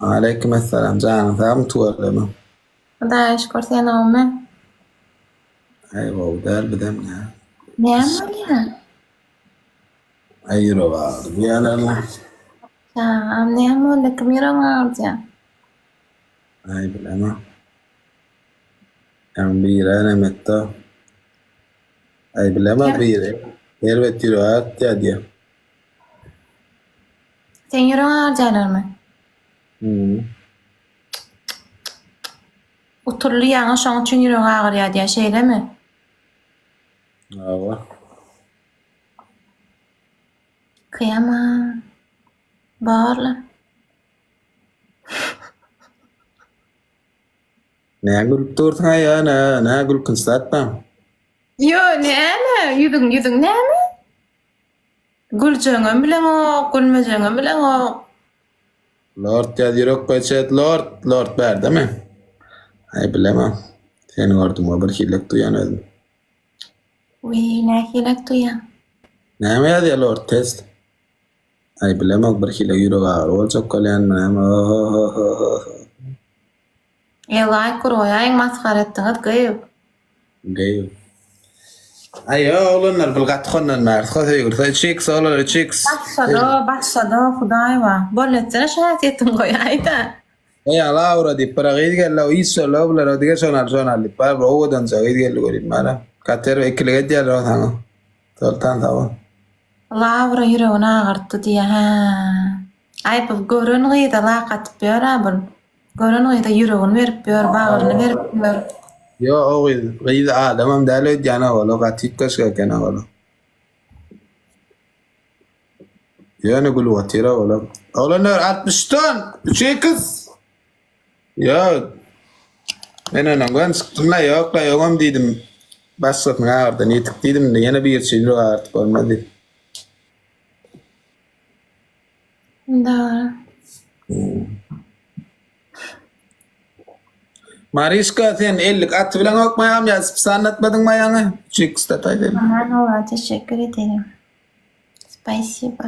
Aleýkum essalam janyň sagmy tüweleme. Hudaýa şükür sen gowmy? Aý gowy däl bizem nä. Näme bolýa? Aý ýürek agyrdy bu ýalarla. Çagam näme boldy kim ýüregiňi agyrtýa? Aý bilemok. Ýaňy biri näme etdi. Aý bilemok biri erbet ýürek agyrtýa diýýä. Seň ýüregiň agyrýarlarmy? Hmm. Utuldy ýaňy şoň üçin ýüregiň agyrýar diýýär, şeýlemi? Hawa. Kyýaman. Borla. Näme gülüp dursuň aý ýa nä gülkünç zat bar? Ýo, näme? Ýüzüň, ýüzüň näme? Güljeňem bileňok, gülmejeňem bileňok. Lord ýaz ýürek goý chat lord lord bärdemi? Aý bilemok. Seni gördüm we bir hilek duýan özüm. Wiý nähilek duýaň? Näme ýazýa lord test? Aý bilemok bir hile ýürek agyry boljak bolýanmy näme ohohohoho. E laýk ur goýaýyň masgara etdiňiz gyýw. Gyýw. Aý oglanlar bul gaty hondan bärsi ho söýgülse 3x oglanlar 3x. Başlado başlado hudaý bar. Bol etsene şu häsiýetiňi goýaýda. Eý Laura diýip bir gyz geldi o iş şol bulara dige şony al şony al diýip bar bir owadanja gyz geldi welin bara. Gaty erbet ikilik edýärler o saňa. Soltan sag bol. Laura ýüregini agyrtdy diýýä hä. Aý bu gören gyza lak atyp ýör-ä bul. Gören gyza ýüregini berip ýör, bagryny berip ýör. Ýo o gyz gyz adamam däl öýdýän owaly gaty üýtgeşik eken owaly. Ýöne gülüp otyr owaly. Oglanlar 60 ton 3 x. Ýo. Men ondan göni çykdym-la ýok-la öňem diýdim. Başgasynyň agyrdan ýetik diýdim indi ýene bir üçin ýürek agyrtyp bolmaz diýip. Dogry. Mariska sen ellik aty bilen okma ýagam ýa spsan atmadyň maýaňy? 3x dataý sen. Aman ola teşekkür ederim. Spasibo.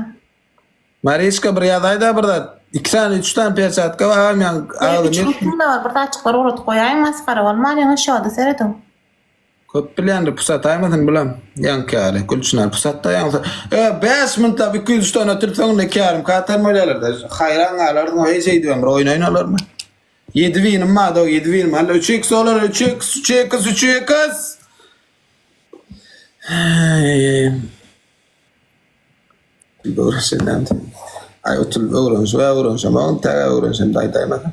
Mariska bir ýazaýda bir zat. 2 sany 3 sany perçatka bar agam ýaň agzym Üç da bar bir zatjyklar ugradyp goýaýyň masgara bolman ýaňy şoda serediň. Köp bilýändir pusataýmasyn bulam ýaňky ýaly Gülçynar pusatda ýaňsa e 5 mintlap 200 tonna oturyp soňunda 2 ýarym k atar bolýarlar haýran galarsyň heý şeýdibem bir oýun oýnalarmy 7 winim barda 7 winim hally 3 x olar 3 x 3 x 3 x Öwrenşen Aý oturyp öwrenşip öwrenşemok täge öwrenşemde aýdaýmasam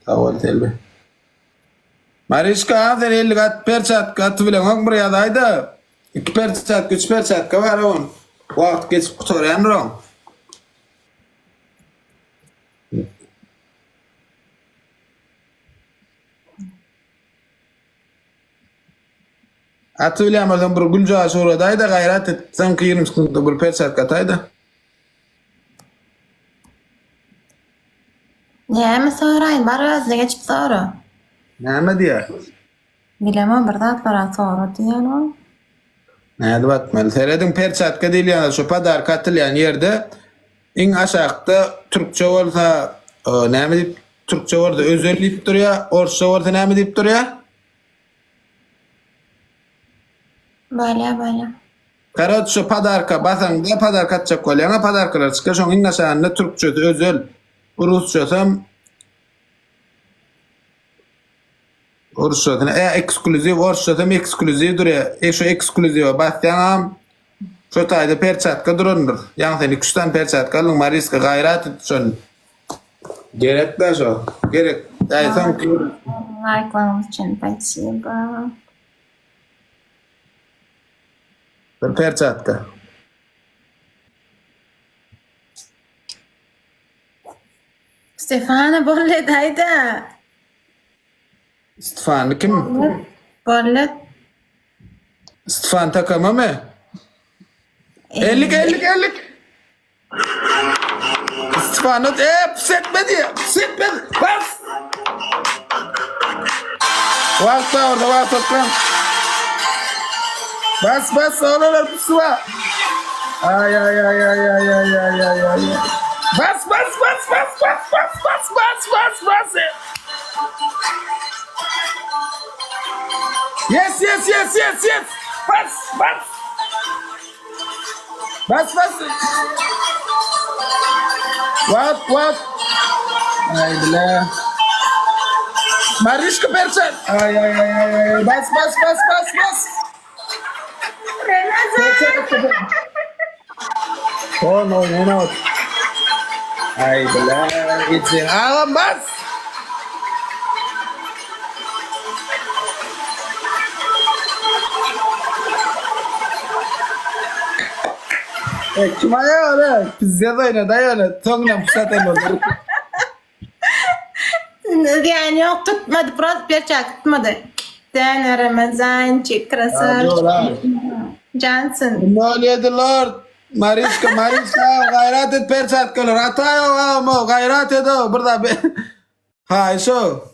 Sag bol Selbi. Mariska sen 50 gat perçatka aty bileňok bir ýazaýda. 2 perçatka, 3 perçatka bar oň. Wagt geçip gutarýandyr oň. Aty bilýän bolsaň bir güljagaş ugradaýda gaýrat et. Soňky 20 sekuntda bir perçatka ataýda. Näme soraýyn, bar özüne geçip sora. Näme diýýär? Bilemok bir zatlara sora diýýär ol. Nädip atmaly? Serediň perçatka diýilýän şu podarka atylýan ýerde iň aşakda türkçe bolsa näme diýip türkçe bolsa özel diýip durýar, orsça bolsa näme diýip durýar? Bolýa bolýa. Karoç şu podarka basaňda podarka atjak bolýaňa podarkalar çykýar şoň iň aşagynda türkçesi özel rusçasam rusçasyna e eksklýuziw orsçasam eksklýuziw durýar e şu eksklýuziwe basýaňam şo taýda perçatka durandyr ýaňy sen iki üç sany perçatka aldyň mariska gaýrat et şony gerekdä şo gerek äý soňky Laýklaryňyz üçin spasibo. Bir perçatka. Stefana bollet aýda. Stefan kim? Bollet. Stefan Takama mı? Ellik ellik ellik. Stefano e pis etmedi. Pis etmedi. Bas. Wagt bar orada wagt toplan. Bas bas oğlanlar pis var. Ay ay ay ay ay ay ay ay ay. Bas bas bas bas bas bas bas bas bas bas. Yes yes yes yes yes. Bas bas. Bas bas. What what? Ay bile. Mariska perçat. Ay ay ay ay ay. Bas bas bas bas bas. Ramazan. Oh no no no. Ay bile. Gitsin. Ağam bas. E, kim aýa öyle? Pizze oýna daýy öyle. Soňundan pusat el boldy. Yani yok tutmadı. Prost perçat tutmadı. Dene Ramazancık krasavçik. Cansın. Ne oluyordu lord? Mariska, Mariska, gaýrat et perçatkalar. Ataý o, o, gaýrat et o. Bir da be. Ha, şo.